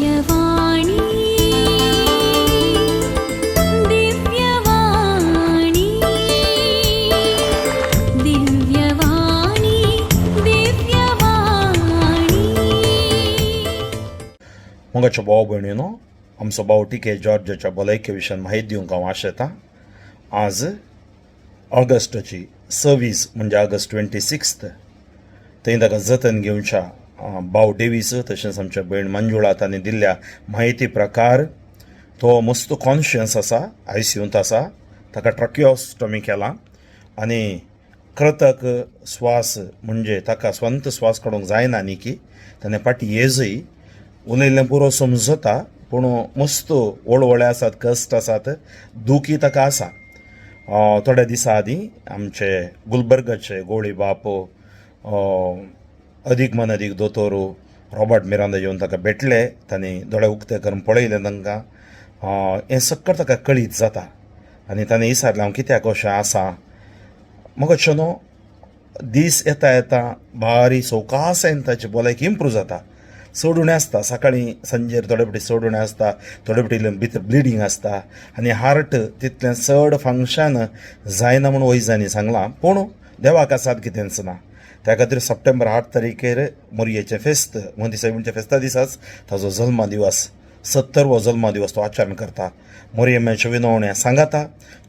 ದಿವ್ಯವಾಣಿ, ದಿವ್ಯವಾಣಿ, ದಿವ್ಯವಾಣಿ, ದಿವ್ಯವಾಣಿ. मोगाच्या भाव भयणीनो, आमचो भाव टी के जॉर्जाच्या भलायके विशयान माहिती दिवंक हांव आशेतां. आज ऑगस्टाची 26 म्हणजे ऑगस्ट 26. थंय ताका जतन घेवच्या भाव डेवीस तशेंच आमच्या भयण मंजुळा तांणी दिल्ल्या म्हायती प्रकार तो मस्त कॉन्शियस आसा, आयसीयूंत आसा. ताका ट्रक्योस्टॉमी केला आनी कृतक स्वास, म्हणजे ताका स्वंत स्वास काडूंक जायना न्ही की ताणें फाटीं येजय. उलयल्लें पुरो समजता, पूण मस्त वळवळे आसात, कश्ट आसात, दुखी ताका आसा. थोड्या दिसां आदीं आमचे गुलबर्गाचे गोळी बाप अदीक मन अदीक दोतोर रॉबर्ट मिरांदा येवन ताका भेटले. तांणी दोळे उक्ते करून पळयलें तांकां. हें सक्कड ताका कळीत जाता आनी ताणें विचारलें, हांव कित्याक अशें आसा. मगो न्हू, दीस येता येता बारीक सवकासायेन ताची भलायकी इम्प्रूव जाता. चड उणें आसता, सकाळीं सांजेर थोडे फावटी चड उणें आसता, थोडे फावटी भितर ब्लिडींग आसता आनी हार्ट तितलें चड फंक्शन जायना म्हूण वैजांनी सांगलां. पूण देवाक आसात कितेंच ना. त्या खातीर सप्टेंबर 8 तारखेर मोरयेचें फेस्त, मोदी सायबीणच्या फेस्ता दिसाच ताजो जल्मा दिवस, 70वो जल्मा दिवस तो आचरण करता. मोरयेम्याच्यो विनवण्या सांगाता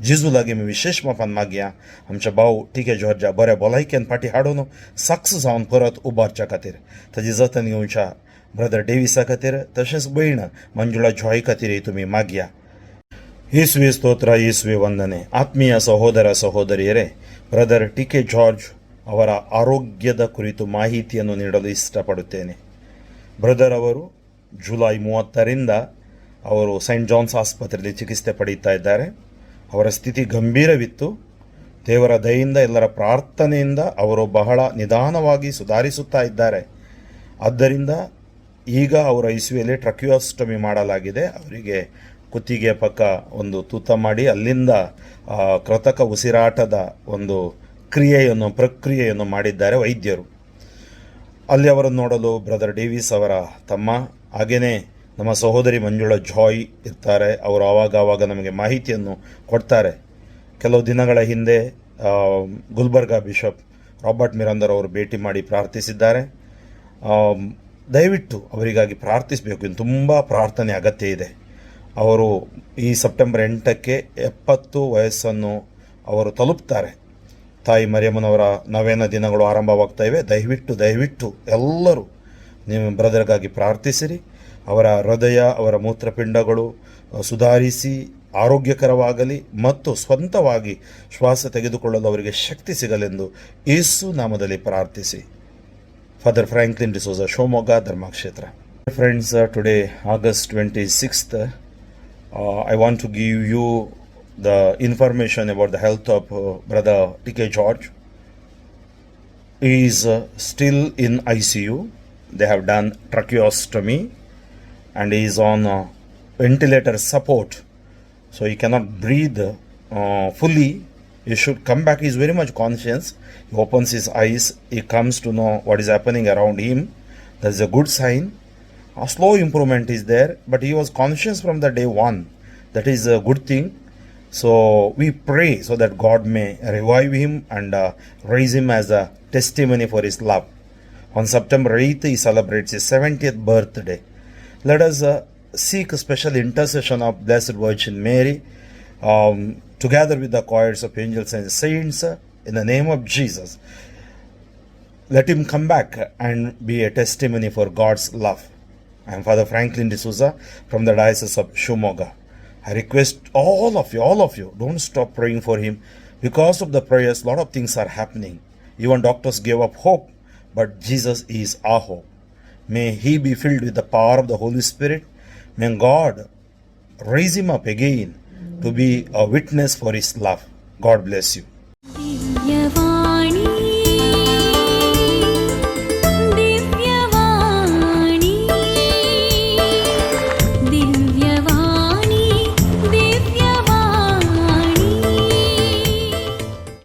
जेजू लागीं आमी विशेश मापान मागया, आमच्या भाव टी के जॉर्जा बऱ्या भलायकेन फाटीं हाडून साक्ष जावन परत उबारच्या खातीर, ताजी जतन घेवच्या ब्रदर डेविसा खातीर तशेंच भयण मंजुळा जॉय खातीरय तुमी मागया. ಯೇಸುವೆ ಸ್ತೋತ್ರ, ಯೇಸುವೆ ವಂದನೆ. ಆತ್ಮೀಯ ಸಹೋದರ ಸಹೋದರಿಯರೇ, ಬ್ರದರ್ ಟಿ ಕೆ ಜಾರ್ಜ್ ಅವರ ಆರೋಗ್ಯದ ಕುರಿತು ಮಾಹಿತಿಯನ್ನು ನೀಡಲು ಇಷ್ಟಪಡುತ್ತೇನೆ. ಬ್ರದರ್ ಅವರು ಜುಲೈ 30ರಿಂದ ಅವರು ಸೈಂಟ್ ಜಾನ್ಸ್ ಆಸ್ಪತ್ರೆಯಲ್ಲಿ ಚಿಕಿತ್ಸೆ ಪಡೆಯುತ್ತಾ ಇದ್ದಾರೆ. ಅವರ ಸ್ಥಿತಿ ಗಂಭೀರವಿತ್ತು. ದೇವರ ದಯೆಯಿಂದ, ಎಲ್ಲರ ಪ್ರಾರ್ಥನೆಯಿಂದ ಅವರು ಬಹಳ ನಿಧಾನವಾಗಿ ಸುಧಾರಿಸುತ್ತಾ ಇದ್ದಾರೆ. ಆದ್ದರಿಂದ ಈಗ ಅವರ ಐಸಿಯುಯಲ್ಲಿ ಟ್ರಕ್ಯೋಸ್ಟಮಿ ಮಾಡಲಾಗಿದೆ. ಅವರಿಗೆ ಕುತ್ತಿಗೆಯ ಪಕ್ಕ ಒಂದು ತೂತ ಮಾಡಿ ಅಲ್ಲಿಂದ ಕೃತಕ ಉಸಿರಾಟದ ಒಂದು ಕ್ರಿಯೆಯನ್ನು, ಪ್ರಕ್ರಿಯೆಯನ್ನು ಮಾಡಿದ್ದಾರೆ ವೈದ್ಯರು. ಅಲ್ಲಿ ಅವರನ್ನು ನೋಡಲು ಬ್ರದರ್ ಡೇವಿಸ್ ಅವರ ತಮ್ಮ, ಹಾಗೆಯೇ ನಮ್ಮ ಸಹೋದರಿ ಮಂಜುಳಾ ಜಾಯ್ ಇರ್ತಾರೆ. ಅವರು ಆವಾಗ ಆವಾಗ ನಮಗೆ ಮಾಹಿತಿಯನ್ನು ಕೊಡ್ತಾರೆ. ಕೆಲವು ದಿನಗಳ ಹಿಂದೆ ಗುಲ್ಬರ್ಗಾ ಬಿಷಪ್ ರಾಬರ್ಟ್ ಮಿರಾಂದರ್ ಅವರು ಭೇಟಿ ಮಾಡಿ ಪ್ರಾರ್ಥಿಸಿದ್ದಾರೆ. ದಯವಿಟ್ಟು ಅವರಿಗಾಗಿ ಪ್ರಾರ್ಥಿಸಬೇಕು. ಇನ್ನು ತುಂಬ ಪ್ರಾರ್ಥನೆ ಅಗತ್ಯ ಇದೆ. ಅವರು ಈ ಸೆಪ್ಟೆಂಬರ್ 8ಕ್ಕೆ 70 ವಯಸ್ಸನ್ನು ಅವರು ತಲುಪ್ತಾರೆ. ತಾಯಿ ಮರಿಯಮ್ಮನವರ ನವೇನ ದಿನಗಳು ಆರಂಭವಾಗ್ತಾ ಇವೆ. ದಯವಿಟ್ಟು, ದಯವಿಟ್ಟು ಎಲ್ಲರೂ ನಿಮ್ಮ ಬ್ರದರ್ಗಾಗಿ ಪ್ರಾರ್ಥಿಸಿರಿ. ಅವರ ಹೃದಯ, ಅವರ ಮೂತ್ರಪಿಂಡಗಳು ಸುಧಾರಿಸಿ ಆರೋಗ್ಯಕರವಾಗಲಿ ಮತ್ತು ಸ್ವಂತವಾಗಿ ಶ್ವಾಸ ತೆಗೆದುಕೊಳ್ಳಲು ಅವರಿಗೆ ಶಕ್ತಿ ಸಿಗಲೆಂದು ಯೇಸು ನಾಮದಲ್ಲಿ ಪ್ರಾರ್ಥಿಸಿ. ಫಾದರ್ ಫ್ರಾಂಕ್ಲಿನ್ ಡಿಸೋಜ, ಶಿವಮೊಗ್ಗ ಧರ್ಮಕ್ಷೇತ್ರ. Friends, today, August 26th, I want to give you the information about the health of Brother T.K. George. He is still in ICU. They have done tracheostomy and he is on ventilator support. So he cannot breathe fully. He should come back. He is very much conscious. He opens his eyes. He comes to know what is happening around him. That is a good sign. A slow improvement is there, but he was conscious from the day one. That is a good thing. So we pray so that God may revive him and raise him as a testimony for his love. On September 8th, he celebrates his 70th birthday. Let us seek a special intercession of Blessed Virgin Mary together with the choirs of angels and saints in the name of Jesus. Let him come back and be a testimony for God's love. I am Father Franklin D'Souza from the Diocese of Shimoga. I request all of you, don't stop praying for him. Because of the prayers, a lot of things are happening. Even doctors gave up hope, but Jesus is our hope. May he be filled with the power of the Holy Spirit. May God raise him up again to be a witness for his love. God bless you.